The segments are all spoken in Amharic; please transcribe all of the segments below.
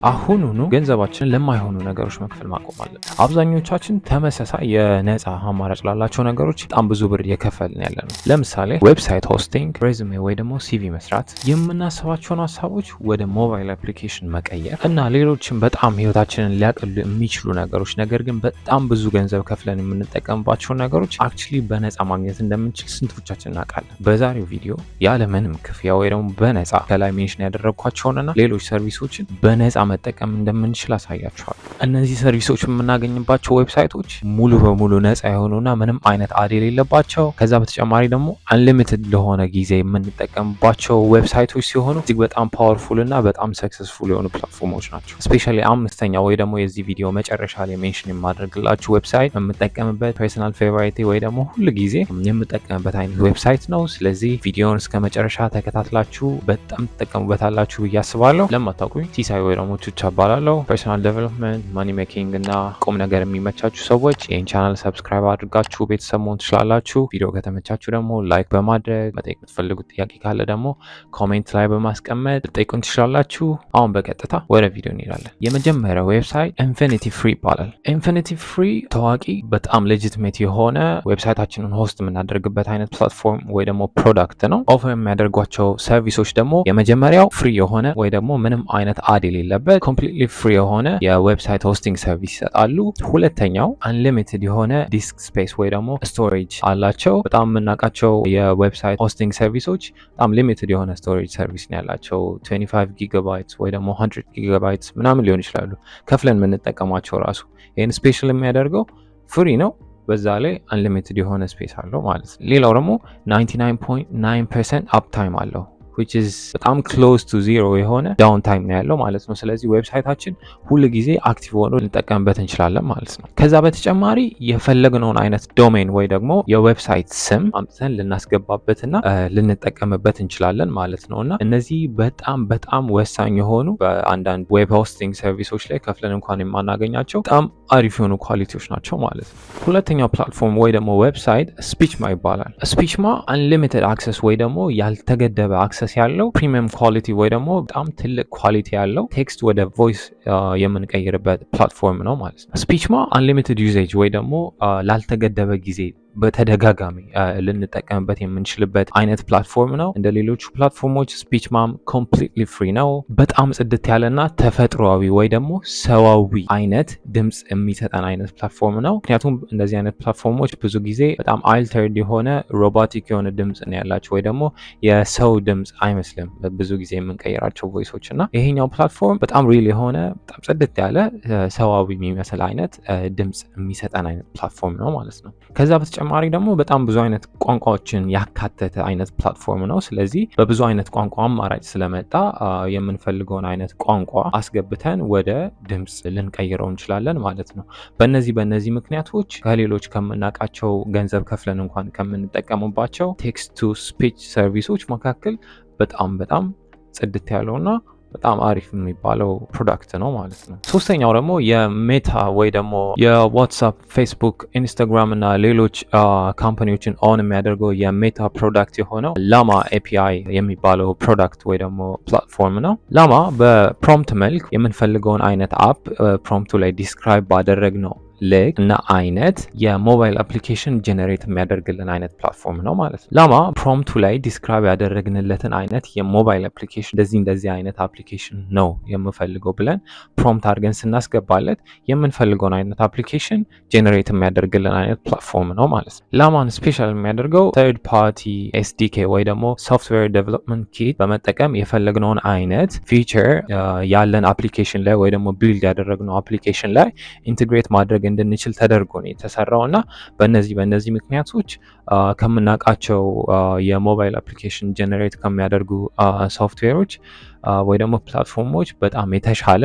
አሁኑኑ ገንዘባችንን ለማይሆኑ ነገሮች መክፈል ማቆም አለብን። አብዛኞቻችን ተመሳሳይ የነፃ አማራጭ ላላቸው ነገሮች በጣም ብዙ ብር እየከፈልን ያለ ነው። ለምሳሌ website hosting፣ resume ወይ ደግሞ CV መስራት፣ የምናስባቸውን ሀሳቦች ወደ mobile application መቀየር እና ሌሎችም በጣም ህይወታችንን ሊያቀሉ የሚችሉ ነገሮች፣ ነገር ግን በጣም ብዙ ገንዘብ ከፍለን የምንጠቀምባቸው ነገሮች actually በነፃ ማግኘት እንደምንችል ስንቶቻችን እናውቃለን? በዛሬው ቪዲዮ ያለምንም ክፍያ ወይ ደግሞ በነፃ ከላይ mention ያደረግኳቸውንና ሌሎች service ኦችን በነፃ መጠቀም እንደምንችል አሳያችኋለሁ። እነዚህ service ኦች የምናገኝባቸው website ኦች ሙሉ በሙሉ ነፃ የሆኑና ምንም አይነት ad የሌለባቸው፣ ከዛ በተጨማሪ ደግሞ unlimited ለሆነ ጊዜ የምንጠቀምባቸው website ኦች ሲሆኑ እጅግ በጣም powerful እና በጣም successful የሆኑ platform ኦች ናቸው። Especially አምስተኛ ወይ ደግሞ የዚህ ቪዲዮ መጨረሻ ላይ mention የማደርግላችሁ website የምጠቀምበት personal favorite ወይ ደግሞ ሁል ጊዜ የምጠቀምበት አይነት website ነው። ስለዚህ ቪዲዮውን እስከ መጨረሻ ተከታትላችሁ በጣም ትጠቀሙበታላችሁ ብዬ አስባለሁ። ለማታውቁኝ ሲሳይ ወይ ደግሞ ቹቻ እባላለሁ። Personal development፣ money making እና ቁም ነገር የሚመቻችሁ ሰዎች ይህን channel subscribe አድርጋችሁ ቤተሰብ መሆን ትችላላችሁ። ቪዲዮ ከተመቻችሁ ደግሞ like በማድረግ፣ መጠየቅ የምትፈልጉት ጥያቄ ካለ ደግሞ comment ላይ በማስቀመጥ ልትጠይቁን ትችላላችሁ። አሁን በቀጥታ ወደ ቪዲዮ እንሄዳለን። የመጀመሪያው website Infinity Free ይባላል። Infinity Free ታዋቂ፣ በጣም legitimate የሆነ website ኣችንን host የምናደርግበት አይነት platform ወይ ደግሞ product ነው። Offer የሚያደርጓቸው service ኦች ደግሞ የመጀመሪያው free የሆነ ወይ ደግሞ ምንም አይነት ad የሌለበት completely free የሆነ የ website hosting service ይሰጣሉ። ሁለተኛው unlimited የሆነ disk space ወይ ደግሞ storage አላቸው። በጣም የምናውቃቸው የ website hosting service ኦች በጣም limited የሆነ storage service ነው ያላቸው። 25 gigabytes ወይ ደግሞ 100 gigabytes ምናምን ሊሆን ይችላሉ ከፍለን የምንጠቀማቸው ራሱ። ይህን special የሚያደርገው free ነው። በዛ ላይ unlimited የሆነ space አለው ማለት ነው። ሌላው ደግሞ 99.9% uptime አለው፣ which is በጣም close to zero የሆነ downtime ነው ያለው ማለት ነው። ስለዚህ website ኣችን ሁል ጊዜ active ሆኖ ልንጠቀምበት እንችላለን ማለት ነው። ከዛ በተጨማሪ የፈለግነውን አይነት domain ወይ ደግሞ የ website ስም አምጥተን ልናስገባበትና ልንጠቀምበት እንችላለን ማለት ነው። እና እነዚህ በጣም በጣም ወሳኝ የሆኑ፣ በአንዳንድ web hosting service ኦች ላይ ከፍለን እንኳን የማናገኛቸው በጣም አሪፍ የሆኑ quality ዎች ናቸው ማለት ነው። ሁለተኛው platform ወይ ደግሞ website Speechma ይባላል። Speechma unlimited access ወይ ደግሞ ያልተገደበ access ያለው፣ premium quality ወይ ደግሞ በጣም ትልቅ quality ያለው text ወደ voice የምንቀይርበት platform ነው ማለት ነው። Speechma unlimited usage ወይ ደግሞ ላልተገደበ ጊዜ በተደጋጋሚ ልንጠቀምበት የምንችልበት አይነት platform ነው። እንደ ሌሎቹ platform ኦች Speechma ም completely free ነው። በጣም ጽድት ያለና ተፈጥሯዊ ወይ ደግሞ ሰዋዊ አይነት ድምፅ የሚሰጠን አይነት platform ነው። ምክንያቱም እንደዚህ አይነት platform ኦች ብዙ ጊዜ በጣም altered የሆነ፣ robotic የሆነ ድምፅ ነው ያላቸው ወይ ደግሞ የሰው ድምፅ አይመስልም ብዙ ጊዜ የምንቀይራቸው voice ኦች። እና ይሄኛው platform በጣም real የሆነ፣ በጣም ጽድት ያለ፣ ሰዋዊ የሚመስል አይነት ድምፅ የሚሰጠን አይነት platform ነው ማለት ነው። ከዛ በተጨማሪ ደግሞ በጣም ብዙ አይነት ቋንቋዎችን ያካተተ አይነት platform ነው። ስለዚህ በብዙ አይነት ቋንቋ አማራጭ ስለመጣ የምንፈልገውን አይነት ቋንቋ አስገብተን ወደ ድምፅ ልንቀይረው እንችላለን ማለት ነው። በእነዚህ ምክንያቶች ከሌሎች ከምናውቃቸው፣ ገንዘብ ከፍለን እንኳን ከምንጠቀምባቸው text to speech service ኦች መካከል በጣም በጣም ጽድት ያለውና በጣም አሪፍ የሚባለው product ነው ማለት ነው። ሶስተኛው ደግሞ የ Meta ወይ ደግሞ የ WhatsApp፣ Facebook፣ Instagram እና ሌሎች company ዎችን own የሚያደርገው የ Meta product የሆነው Llama API የሚባለው product ወይ ደግሞ platform ነው። Llama በ prompt መልክ የምንፈልገውን አይነት app prompt ኡ ላይ describe ባደረግነው ልክ እና አይነት የ mobile application generate የሚያደርግልን አይነት platform ነው ማለት ነው። Llama prompt ኡ ላይ describe ያደረግንለትን አይነት የ mobile application፣ እንደዚህ እንደዚህ አይነት application ነው የምፈልገው ብለን prompt አድርገን ስናስገባለት የምንፈልገውን አይነት application generate የሚያደርግልን አይነት platform ነው ማለት ነው። Llama ን special የሚያደርገው third party SDK ወይ ደግሞ software development kit በመጠቀም የፈለግነውን አይነት feature ያለን application ላይ ወይ ደግሞ build ያደረግነው application ላይ integrate ማድረግ እንድንችል ተደርጎ ነው የተሰራው። እና በእነዚህ ምክንያቶች ከምናውቃቸው የ mobile application generate ከሚያደርጉ ሶፍትዌሮች ወይ ደግሞ platform ኦች በጣም የተሻለ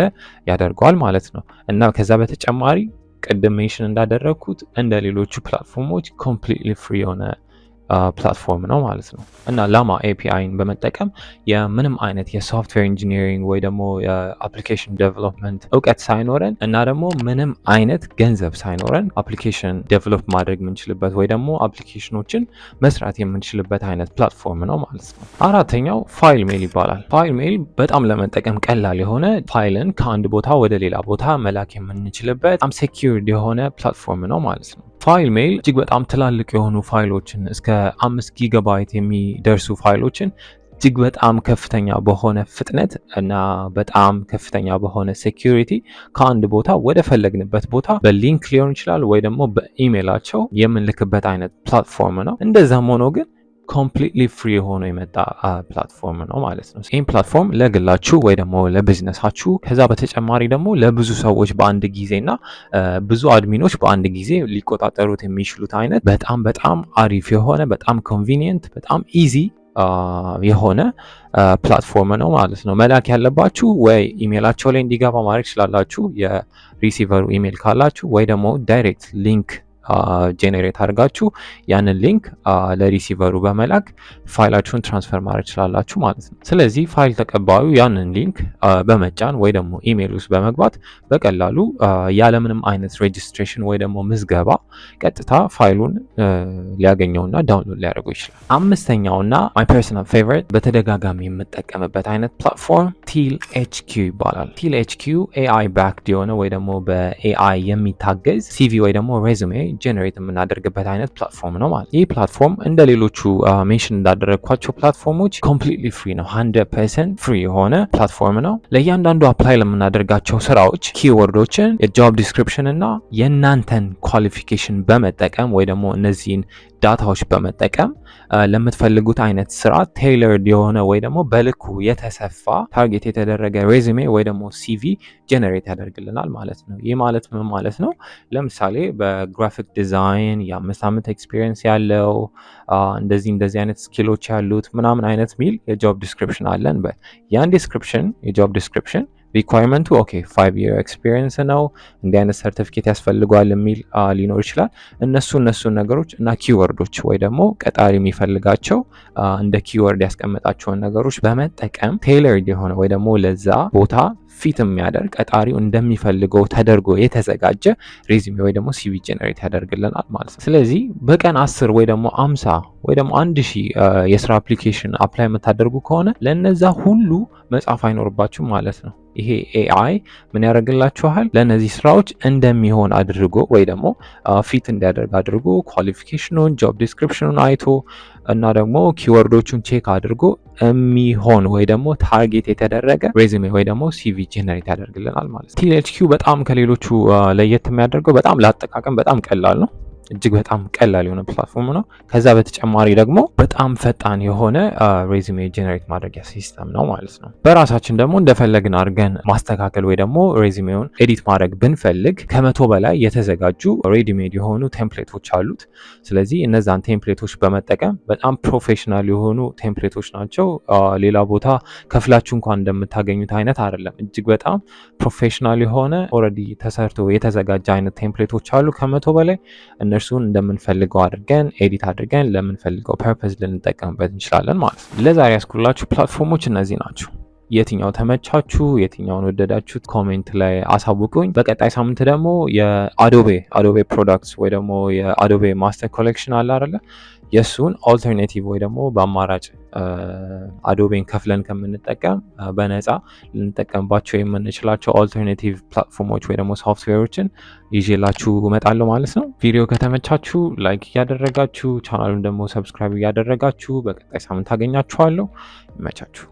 ያደርገዋል ማለት ነው። እና ከዛ በተጨማሪ ቅድም mention እንዳደረግኩት እንደ ሌሎቹ platform ኦች completely free የሆነ platform ነው ማለት ነው። እና Llama API ን በመጠቀም የምንም አይነት የ software engineering ወይ ደግሞ የ application development እውቀት ሳይኖረን እና ደግሞ ምንም አይነት ገንዘብ ሳይኖረን application develop ማድረግ የምንችልበት ወይ ደግሞ application ኖችን መስራት የምንችልበት አይነት platform ነው ማለት ነው። አራተኛው Filemail ይባላል። Filemail በጣም ለመጠቀም ቀላል የሆነ፣ ፋይልን ከአንድ ቦታ ወደ ሌላ ቦታ መላክ የምንችልበት በጣም secured የሆነ platform ነው ማለት ነው። Filemail እጅግ በጣም ትላልቅ የሆኑ ፋይሎችን፣ እስከ 5 ጊጋባይት የሚደርሱ ፋይሎችን እጅግ በጣም ከፍተኛ በሆነ ፍጥነት እና በጣም ከፍተኛ በሆነ security ከአንድ ቦታ ወደ ፈለግንበት ቦታ በ link ሊሆን ይችላል ወይ ደግሞ በኢሜይላቸው የምንልክበት አይነት platform ነው። እንደዛም ሆኖ ግን completely free ሆኖ የመጣ platform ነው ማለት ነው። ይህም platform ለግላችሁ ወይ ደግሞ ለቢዝነሳችሁ፣ ከዛ በተጨማሪ ደግሞ ለብዙ ሰዎች በአንድ ጊዜና ብዙ admin ኖች በአንድ ጊዜ ሊቆጣጠሩት የሚችሉት አይነት በጣም በጣም አሪፍ የሆነ፣ በጣም convenient፣ በጣም easy የሆነ platform ነው ማለት ነው። መላክ ያለባችሁ ወይ ኢሜይላቸው ላይ እንዲገባ ማድረግ ትችላላችሁ፣ የ receiver ሩ email ካላችሁ፣ ወይ ደግሞ direct link generate አድርጋችሁ ያንን link ለ receiver ሩ በመላክ ፋይላችሁን transfer ማድረግ ትችላላችሁ ማለት ነው። ስለዚህ ፋይል ተቀባዩ ያንን link በመጫን ወይ ደግሞ ኢሜይል ውስጥ በመግባት በቀላሉ ያለምንም አይነት registration ወይ ደግሞ ምዝገባ ቀጥታ ፋይሉን ሊያገኘውና download ሊያደርገው ይችላል። አምስተኛውና my personal favorite፣ በተደጋጋሚ የምጠቀምበት አይነት platform TealHQ ይባላል። TealHQ AI backed የሆነ ወይ ደግሞ በ AI የሚታገዝ CV ወይ ደግሞ resume generate የምናደርግበት አይነት platform ነው ማለት። ይህ platform እንደ ሌሎቹ mention እንዳደረግኳቸው platform ኦች completely free ነው። 100% free የሆነ platform ነው። ለእያንዳንዱ apply ለምናደርጋቸው ስራዎች keyword ኦችን፣ የ job description እና የእናንተን qualification በመጠቀም ወይ ደግሞ እነዚህን data ዎች በመጠቀም ለምትፈልጉት አይነት ስራ tailored የሆነ ወይ ደግሞ በልኩ የተሰፋ፣ target የተደረገ resume ወይ ደግሞ CV generate ያደርግልናል ማለት ነው። ይህ ማለት ምን ማለት ነው? ለምሳሌ በ graphic design የ5 ዓመት experience ያለው፣ እንደዚህ እንደዚህ አይነት skill ኦች ያሉት ምናምን አይነት ሚል የ job description አለን። ያን description፣ የ job description requirement ኡ okay 5 year experience ነው፣ እንዲህ አይነት ሰርቲፊኬት ያስፈልገዋል የሚል ሊኖር ይችላል። እነሱን ነገሮች እና keyword ኦች ወይ ደግሞ ቀጣሪ የሚፈልጋቸው እንደ keyword ያስቀመጣቸውን ነገሮች በመጠቀም tailored የሆነ ወይ ደግሞ ለዛ ቦታ fit የሚያደርግ፣ ቀጣሪው እንደሚፈልገው ተደርጎ የተዘጋጀ resume ወይ ደግሞ CV generate ያደርግልናል ማለት ነው። ስለዚህ በቀን 10 ወይ ደግሞ 50 ወይ ደግሞ 1000 የስራ application apply የምታደርጉ ከሆነ ለእነዛ ሁሉ መጻፍ አይኖርባችሁም ማለት ነው። ይሄ AI ምን ያደርግላችኋል? ለእነዚህ ስራዎች እንደሚሆን አድርጎ ወይ ደግሞ fit እንዲያደርግ አድርጎ qualification ኑን፣ job description ኑን አይቶ እና ደግሞ keyword ኦቹን check አድርጎ የሚሆን ወይ ደግሞ target የተደረገ resume ወይ ደግሞ CV generate ያደርግልናል ማለት ነው። TealHQ በጣም ከሌሎቹ ለየት የሚያደርገው በጣም ለአጠቃቀም በጣም ቀላል ነው። እጅግ በጣም ቀላል የሆነ platform ነው። ከዛ በተጨማሪ ደግሞ በጣም ፈጣን የሆነ resume generate ማድረጊያ system ነው ማለት ነው። በራሳችን ደግሞ እንደፈለግን አድርገን ማስተካከል ወይ ደግሞ resume ውን edit ማድረግ ብንፈልግ ከ100 በላይ የተዘጋጁ ready made የሆኑ template ኦች አሉት። ስለዚህ እነዛን template ኦች በመጠቀም፣ በጣም professional የሆኑ template ኦች ናቸው። ሌላ ቦታ ከፍላችሁ እንኳን እንደምታገኙት አይነት አይደለም። እጅግ በጣም professional የሆነ already ተሰርቶ የተዘጋጀ አይነት template ኦች አሉ ከ100 በላይ። እነርሱን እንደምንፈልገው አድርገን edit አድርገን ለምንፈልገው purpose ልንጠቀምበት እንችላለን ማለት ነው። ለዛሬ ያስኩላችሁ platform ኦች እነዚህ ናቸው። የትኛው ተመቻችሁ? የትኛውን ወደዳችሁት? Comment ላይ አሳውቁኝ። በቀጣይ ሳምንት ደግሞ የ Adobe products ወይ ደግሞ የ Adobe Master Collection አለ አይደለ? የእሱን alternative ወይ ደግሞ በአማራጭ Adobe ን ከፍለን ከምንጠቀም በነፃ ልንጠቀምባቸው የምንችላቸው alternative platform ኦች ወይ ደግሞ ሶፍትዌሮችን ይዤላችሁ እመጣለሁ ማለት ነው። ቪዲዮ ከተመቻችሁ like እያደረጋችሁ፣ ቻናሉን ደግሞ subscribe እያደረጋችሁ በቀጣይ ሳምንት አገኛችኋለሁ። ይመቻችሁ።